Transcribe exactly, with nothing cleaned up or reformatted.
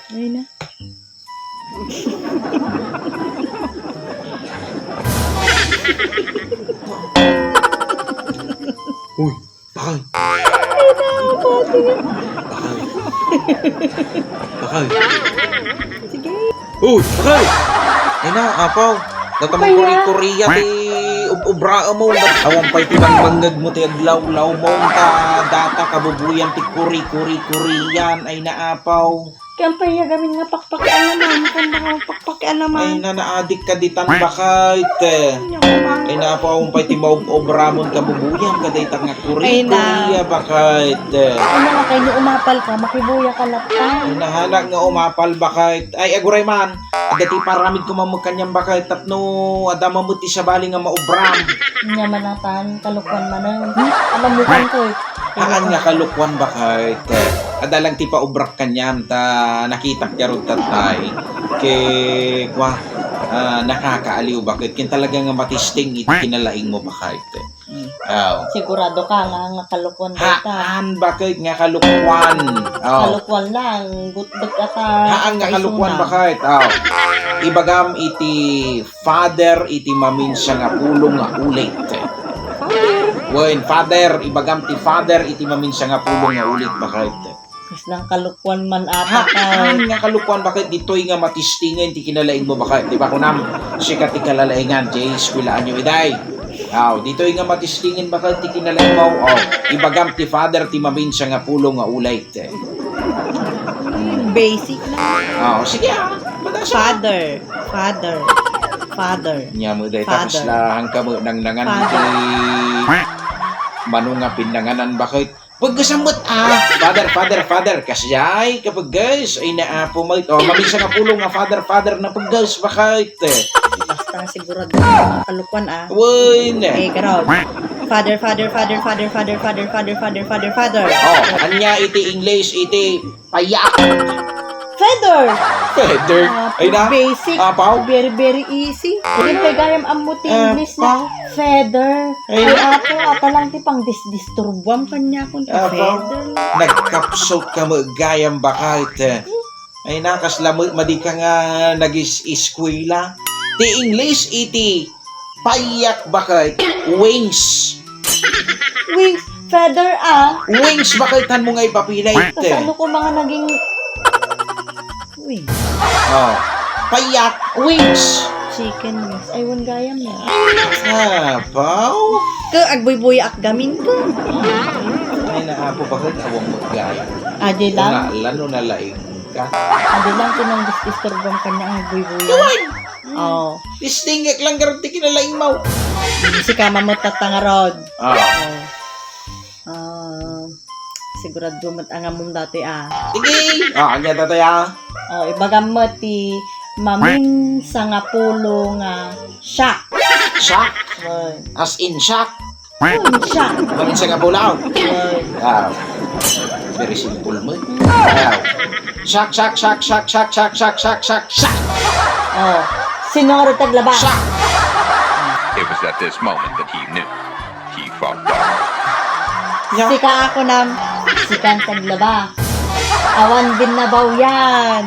Ay na. Uy, bakay. Bakay. Bakay. Sige. Uy, bakay. Ay na, apaw. Data mo kuri-kuriya ti ub-, ubra mo. Awan pay ti bangmangngeg mo ti aglawlaw mo. Ta data kabubuyan ti kuri-kuri-kurian. Ay na, apaw. Kaya pay ya gamin nga pakpakian naman, kanda nga pakpakian naman. Ay, nanaadik ka ditan, bakit? Ay, napaw pay ti maub-obramon kabubuyan, kadayta nga kuri-, Ay, na. Kuria, bakit? Ay, na, kay no umapal ka, makibuya ka latta. Ay, nahanak nga umapal, bakit? Ay, aguray man, adda ti paramid ko mamagkanian, bakit? Tapno, adda mamut ti sabali nga maubram. Nya manatan, kalukuan manen. Alam mo kan ko, eh. Haan nga kalukuan, bakit? Adda lang ti paubrak kaniam, ta nakitak garud tatay. Ke, kwa, ah, nakakaaliw, bakit? Ken talaga nga matisting iti kinalaing mo, bakit? Mm. Aw. Sigurado ka nga, nga kalukuan dayta. Haan, bakit nga kalukuan? Aw. Kalukuan lang, gutbek ata. Haan nga kalukuan, kaisuna. Bakit? Aw. Ibagam iti Father iti maminsa nga pulong nga ulit. Father? Wen, Father, ibagam ti Father iti maminsa nga pulong nga ulit, bakit? Kaslang kalukuan man ata ka. Haan nga kalukuan, bakit? Ditoy nga matistingen ti kinalaing mo, bakit? Di ba kunam, sika ti kalalaingan, ti eskwelaanyo, iday. Aw, ditoy nga matistingen, bakit, ti kinalaing mo? Aw, ibagam ti Father ti maminsa nga pulong nga ulit. Basic na. Aw, sige, ah. Padasa. Father. Father. Father. Nya mo, day, Father. Tapos lang kamo nangnangan Father. Iti mano nga pinnanganan, bakit? Paggasam met, ah. Father, Father, Father. Kasjay, kapaggas. Ay, naapo, mait. Oh, maminsan nga pulong nga Father, Father, na paggas, bakit? Basta sigurado kalukuan, ah. Wen. Eh, garod. Father, Father, Father. Oh, anya iti English, iti payak. Feather. Feather. Ah, ay na. Basic. Apaw. Very, very easy. Hindi pa gayam ammo ti English na. Apaw. Feather. Ay. Ay, apo, ata lang ti pang dis-, disturbuam kanya kung ta Apaw. Feather. Nagkapsot ka mo gayam bakit? Ay, nakasla mo, madi ka nga nagis-, eskwela. Ti English iti payak bakit? Wings. Wings, feather, ah. Wings bakit han mo nga ipapilit? Kasano ko mga naging wings? Oh. Payak, wings. Chicken wings. Ay, wan gayam ya. Apaw. Ka, agbuybuyaak gamin ka. Ay, naapo bakit? Awang mo gayam. Adi lang. Nga, lano na laing. Ka? Adi lang ti nangdisdisturbuam kanya nga agbuybuya. Iwan! Oh. Distingek lang garud ti kinalaing mo. Hmm, sika mamut tatta ngarud. Ah. Oh. Ah, sigurado met angamum dati, ah. Sige! Ah, anya dati, ah? Oh, ibagam met ti maminsa nga pulo nga shock. Shock? Oh. As in shock? Unsa? Maminsan nga pulaw. Ay. Ah. Very simple mo. Ah. Shak, shak, shak. Oh, sino nga rutag laba? Shak. It was at this moment that he knew. He fucked up. Nya? Sika ako nam, sikan taglaba. Awan binnabaw yan.